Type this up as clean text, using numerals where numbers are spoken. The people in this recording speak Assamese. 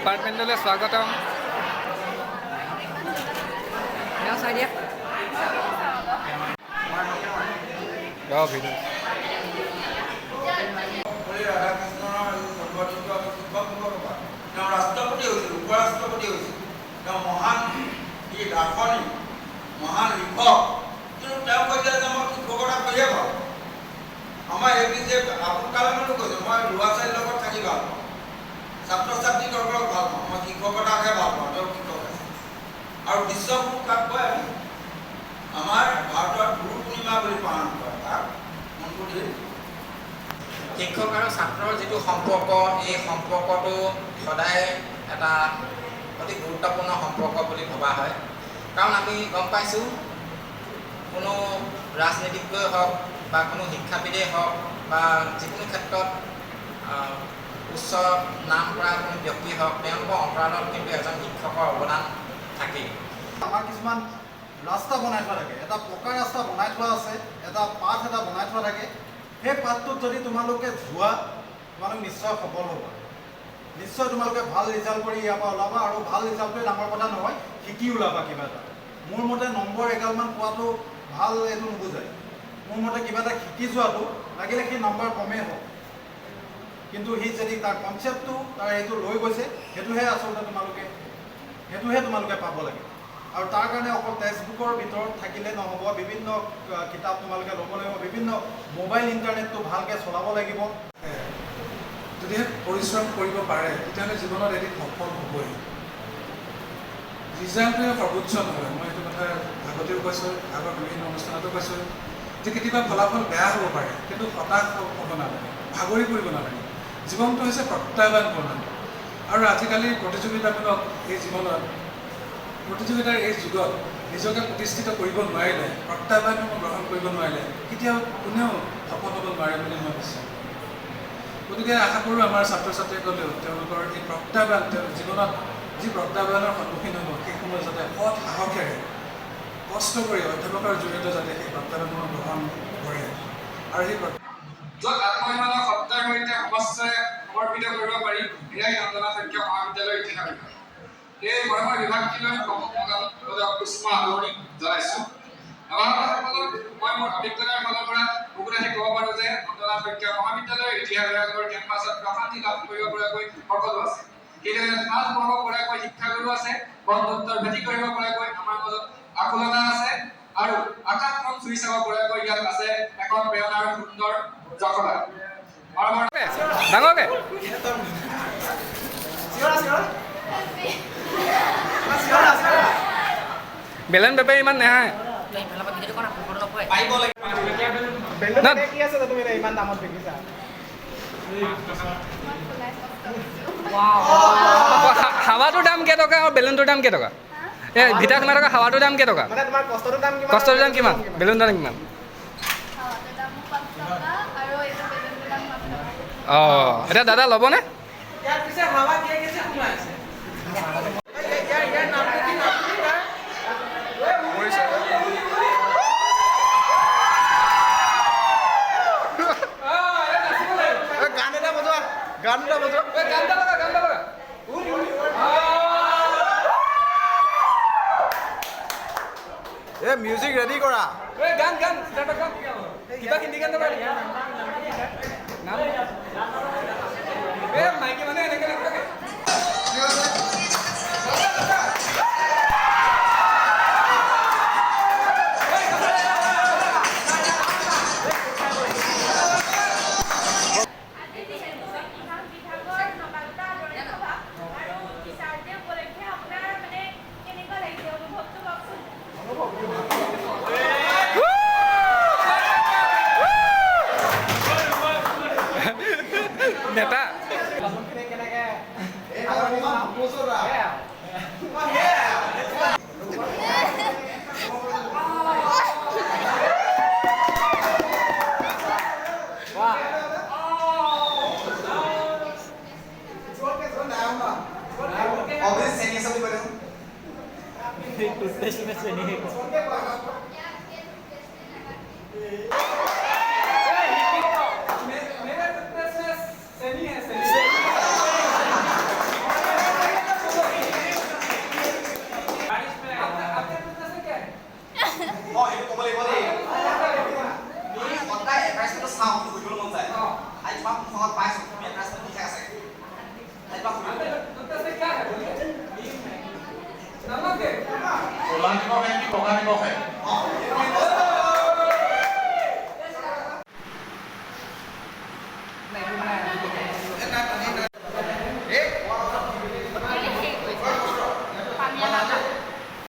ডিপাৰ্টমেণ্টলৈ স্বাগতম। চাই দিয়া। ভিডিঅ'। ৰাধাকৃষ্ণনৰ জন্মদিনটো আমি শিক্ষক দিৱস পাতোঁ। তেওঁ ৰাষ্ট্ৰপতি হৈছিল, উপ ৰাষ্ট্ৰপতি হৈছিল, তেওঁ মহান ই দাৰ্শনিক, মহান লিখক। কিন্তু তেওঁ কৈছে যে মই শিক্ষকতা কৰিয়ে ভাল পাওঁ। আমাৰ এ পি জে আব্দুল কালামেও কৈছে, মই ল'ৰা ছোৱালীৰ লগত থাকি ভাল পাওঁ, ছাত্ৰ ছাত্ৰীসকলক ভাল পাওঁ, মই শিক্ষকতাকহে ভাল পাওঁ। তেওঁ শিক্ষক আছে। আৰু বিশ্বগুৰু কাক কয়? আমি আমাৰ ভাৰতত গুৰু পূৰ্ণিমা বুলি পালন কৰে। তাক মনপুতি শিক্ষক আৰু ছাত্ৰৰ যিটো সম্পৰ্ক, এই সম্পৰ্কটো সদায় এটা অতি গুৰুত্বপূৰ্ণ সম্পৰ্ক বুলি ভবা হয়। কাৰণ আমি গম পাইছোঁ, কোনো ৰাজনীতিজ্ঞই হওক বা কোনো শিক্ষাবিদেই হওক বা যিকোনো ক্ষেত্ৰত উচ্চ নাম কৰা কোনো ব্যক্তি হওক, তেওঁলোকৰ অন্তৰালত কিন্তু এজন শিক্ষকৰ অৱদান থাকেই। আমাৰ কিছুমান ৰাস্তা বনাই থোৱা থাকে, এটা পকা ৰাস্তা বনাই থোৱা আছে, এটা পাথ এটা বনাই থোৱা থাকে। সেই পাথটোত যদি তোমালোকে যোৱা, তোমালোক নিশ্চয় সফল হ'বা। নিশ্চয় তোমালোকে ভাল ৰিজাল্ট কৰি ইয়াৰ পৰা ওলাবা। আৰু ভাল ৰিজাল্টটোৱে ডাঙৰ কথা নহয়, শিকি ওলাবা কিবা এটা। মোৰ মতে নম্বৰ এগালমান পোৱাটো ভাল এইটো নুবুজায়। মোৰ মতে কিবা এটা শিকি যোৱাটো, লাগিলে সেই নম্বৰ কমেই হওক, কিন্তু সি যদি তাৰ কনচেপ্টটো, তাৰ সেইটো লৈ গৈছে, সেইটোহে তোমালোকে পাব লাগে। আৰু তাৰ কাৰণে অকল টেক্সট বুকৰ ভিতৰত থাকিলে নহ'ব। বিভিন্ন কিতাপ তোমালোকে ল'ব লাগিব, বিভিন্ন মোবাইল ইণ্টাৰনেটটো ভালকৈ চলাব লাগিব। যদিহে পৰিশ্ৰম কৰিব পাৰে, তেতিয়াহ'লে জীৱনত এদিন সফল হ'বই। ৰিজাল্টটোৱে সৰ্বোচ্চ নহয়। মই এইটো কথা আগতেও কৈছোঁ, আগৰ বিভিন্ন অনুষ্ঠানতো কৈছোঁ যে কেতিয়াবা ফলাফল বেয়া হ'ব পাৰে, কিন্তু হতাশ হ'ব নালাগে, ভাগৰি পৰিব নালাগে। জীৱনটো হৈছে প্ৰত্যাহ্বানপূৰ্ণ আৰু আজিকালি প্ৰতিযোগিতামূলক এই জীৱনত, প্ৰতিযোগিতাৰ এই যুগত নিজকে প্ৰতিষ্ঠিত কৰিব নোৱাৰিলে, প্ৰত্যাহ্বানসমূহ গ্ৰহণ কৰিব নোৱাৰিলে কেতিয়াও কোনেও সফল হ'ব নোৱাৰে বুলি মই বিশ্বাস কৰোঁ। গতিকে আশা কৰোঁ আমাৰ ছাত্ৰ ছাত্ৰীসকলেও তেওঁলোকৰ এই প্ৰত্যাহ্বান, তেওঁ জীৱনত যি প্ৰত্যাহ্বানৰ সন্মুখীন হ'ব, সেইসমূহ যাতে সৎ সাহসেৰে কষ্ট কৰি অধ্যাপকৰ জৰিয়তে যাতে সেই প্ৰত্যাহ্বানসমূহ গ্ৰহণ কৰে আৰু সেই য'ত আত্মসন্মানৰ সত্তাৰ সৈতে সমস্যাৰে সমৰ্পিত কৰিব পাৰি, এয়াই নন্দনাথ শইকীয়া মহাবিদ্যালয়ৰ ইতিহাস। এই মৰমৰ বিভাগটিলৈ উষ্ম আদৰণি জনাইছো। নৱাগতসকলক মই মোৰ অভিজ্ঞতাৰ ফালৰ পৰা বুকুত ক'ব পাৰোঁ যে নন্দনাথ শইকীয়া মহাবিদ্যালয়ৰ ইতিহাস বিভাগৰ কেম্পাছত প্ৰশান্তি লাভ কৰিব পৰাকৈ সকলো আছে। সেইদৰে সাজ বঢ়াব পৰাকৈ শিক্ষাগুৰু আছে, বন্ধুত্বৰ ভেটি কৰিব পৰাকৈ আমাৰ মাজত আকুলতা আছে আৰু আকাশখন চুই চাব পৰাকৈ ইয়াত আছে এখন প্ৰেৰণাৰ সুন্দৰ জখলা। ডাঙৰকে। চিঞৰা, চিঞৰা, চিঞৰা, চিঞৰা। বেলুন বেপাৰী ইমান নেহায়। পাৰিব লাগিব। বেলুন কি আছে তুমি ইমান দামত বিকিছা? হাৱাটোৰ দাম কেইটকা আৰু বেলুনটোৰ দাম কেইটকা? এই ভিতৰত সোমাই থকা হাৱাটোৰ দাম কেইটকা? মানে তোমাৰ কষ্টটোৰ দাম কিমান? কষ্টটোৰ দাম কিমান, বেলুনটোৰ দাম কিমান? হাৱাটোৰ দাম 5 টকা আৰু এইটো বেলুনটোৰ দাম 5 টকা। অঁ, এতিয়া দাদা ল'বনে? ইয়াৰ পিছে হাৱা কে কেছে সোমাই আছে? ইয়াৰ নামটো কি? নামটো কি ইয়াৰ? গান এটা বজোৱা, গান এটা বজোৱা। গান এটা লগা, গান এটা লগা। এই মিউজিক ৰেডি কৰা। এই গান, গান, গান, কিবা হিন্দী গান নাপায় নাম। এই মাইকী মানুহে এনেকৈ নাথাকে। আজি যিহেতু ইতিহাস বিভাগৰ নৱাগত আদৰণি সভা আৰু টিচাৰ্ছ ডে উপলক্ষে আপোনাৰ মানে কেনেকুৱা লাগিছে, অনুভৱটো কওকচোন। নেতা। কেনেকে আদৰণি জনাম? সেয়াই আৰু। সেয়াই আৰু। অভিজিত চেনি আছে বুলি কৈ দেচোন। मेरे टूथपेस्ट में शनि है, शनि। আনি বগা নিমখে।